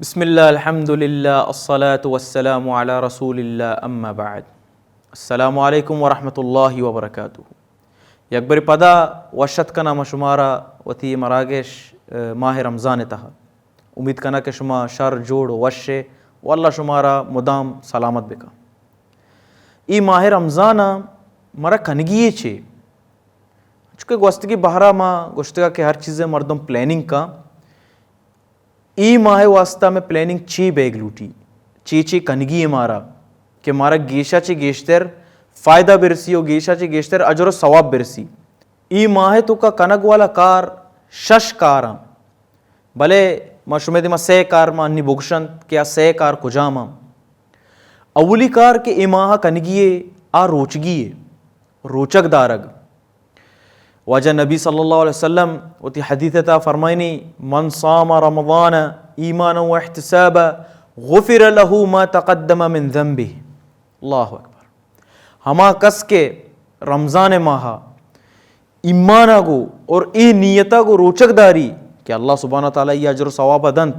بسم اللہ، الحمدللہ، الصلاة والسلام علی رسول اللہ، اما بعد۔ السلام علیکم ورحمۃ اللہ وبرکاتہ۔ یک بری پدا وش اتک کناں ما شمارا وتی مراگش، اے، ماہ رمضان ءِ تہا۔ امید کناں کہ شما شر، جوڑ و وش ئے و اللہ شمارا مدام سلامت بکن۔ اے ماہ رمضان ءَ مارا کنگی ئے چے؟ چونکہ گوستگی بہرا ما گوشتگا کہ ہر چیزے مردم پلاننگ کن۔ اے ماہ واسطہ مئے پلاننگ چی بیگ لوٹی؟ چی چی کنگی ئے مارا کہ مارا گیشا چی گیشتر فائدہ برسی و گیشا چی گیشتر اجر و ثواب برسی؟ اے ماہ توکا کنگ والا کار شش کاراں، بلے ما شمئے دیما سئے کار ما انی بگشنت کہ آ سئے کار کجام آں۔ اولی کار کہ اے ماہ کنگی ئے، آ روچگی ئے، روچگ دارگ۔ واجہ نبی صلی اللہ علیہ وسلم وتی حدیث ءِ تہا فرمائنی، من صام رمضان ایمانا و احتسابا غفر له ما تقدم من ذنبه۔ اللہ اکبر۔ ہما کس کہ رمضان ماہ ایمان ءَ گو اور اے نیت ءَ گو روچگ داری کہ اللہ سبحانہ و تعالی ای اجر و ثواب دنت،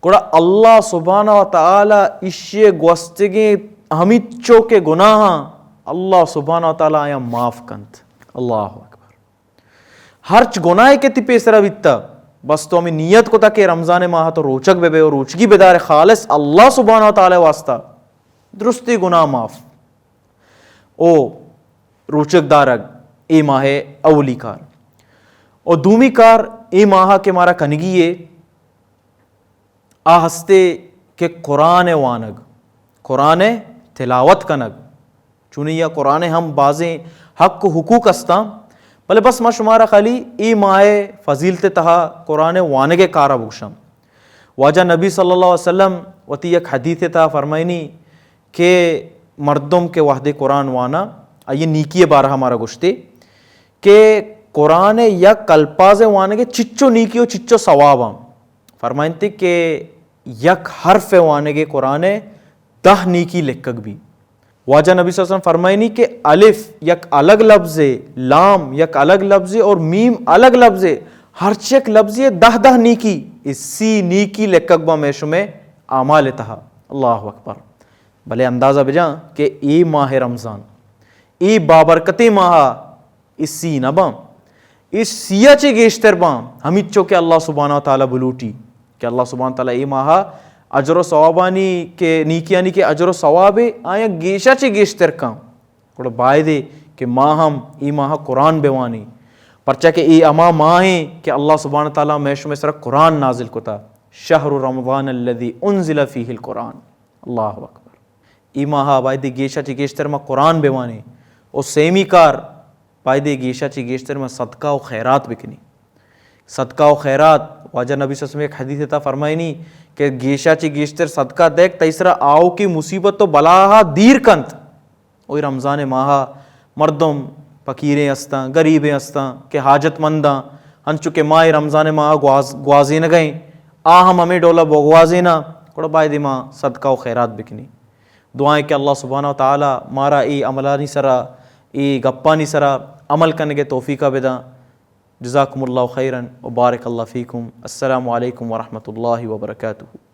گڑا اللہ سبحانہ و تعالی ایشی گوستگیں ہمینچو کہ گناہاں اللہ سبحانہ و تعالی آیاں معاف کنت۔ اللہ اکبر۔ ہرچ گناہے کہ تی پیسرا بیتا، بس تو ہمیں نیت کتا کہ رمضان ماہ تو روچگ بے بے و روچگی بدار خالص اللہ سبحانہ و تعالی واسطہ، درستی گناہ معاف۔ او روچگ دارگ اے ماہ اولی کار۔ او دومی کار اے ماہ کہ مارا کنگی ئے، آ ہستے کہ قرآن وانگ، قرآن تلاوت کنگ۔ چونی یا قرآن ہم بازیں حق و حقوق استاں، بلے بس ما شمارا خالی اے ماہ فضیلت تہا قرآن وانگ کارا بگشاں۔ واجہ نبی صلی اللہ علیہ وسلم وتی یک حدیث تہا فرمائنی کہ مردم کہ وہدے قرآن وانا، آئی نیکی بارہ مارا گوشتے کہ قرآن یک الفاظ وانگے چچو نیکی و چچو ثواب آں۔ فرمائنتے کہ یک حرف وانگے قرآن دہ نیکی لکھگ بی۔ واجہ نبی صلی اللہ علیہ وسلم فرمائنی کہ الف یک الگ لفظ ہے، لام یک الگ لفظ ہے اور میم الگ لفظ ہے، ہرچ یک لفظ ہے دہ دہ نیکی، اسی نیکی لکھگ با میں شمے اعمال تہا۔ اللہ اکبر۔ بلے اندازہ بجاں کہ اے ماہ رمضان، اے بابرکتیں ماہ، اے سی نہ باں، اے سیا چے گیشتر باں، ہمیچو کہ اللہ سبحانہ و تعالی بلوٹی کہ اللہ سبحانہ و تعالی اے ماہ اجر و ثوابانی کہ نیکیانی کہ اجر و ثواب ہے، آیا گیشا چے گیشتر کاں۔ گڑا بایدے کہ ما ہم اے ماہ قرآن بوانی، پرچا کہ اے ہما ماہ ہیں کہ اللہ سبحانہ و تعالی میں شمے سر قرآن نازل کتا، شہر رمضان الذي انزل فيه القرآن۔ اللہ اکبر۔ اے ماہ بایدے گیشا چے گیشتر ما قرآن بوانی۔ او سیمی کار، بایدے گیشا چے گیشتر ما صدقہ و خیرات بکنی۔ صدقہ و خیرات، واجہ نبی صلی اللہ علیہ وسلم یک حدیث تا فرمائنی کہ گیشا چے گیشتر صدقہ دیک تئی سرا آؤکیں مصیبت و بلاہا دیر کنت۔ اوی رمضان ماہ مردم فقیریں استاں، غریبیں استاں کہ حاجت منداں، انچو کہ ماہ رمضان ماہ گواز-، گوازینگیں، آ ہم ہمیں ڈولا بگوازینا، گڑا بایدے ما صدقہ و خیرات بکنی۔ دعائیں کہ اللہ سبحانہ و تعالی مارا اے عملانی سرا، اے گپانی سرا عمل کنگے توفیقہ بداں۔ جزاکم اللہ خیرا و بارک اللہ فیکم۔ السلام علیکم ورحمۃ اللہ وبرکاتہ۔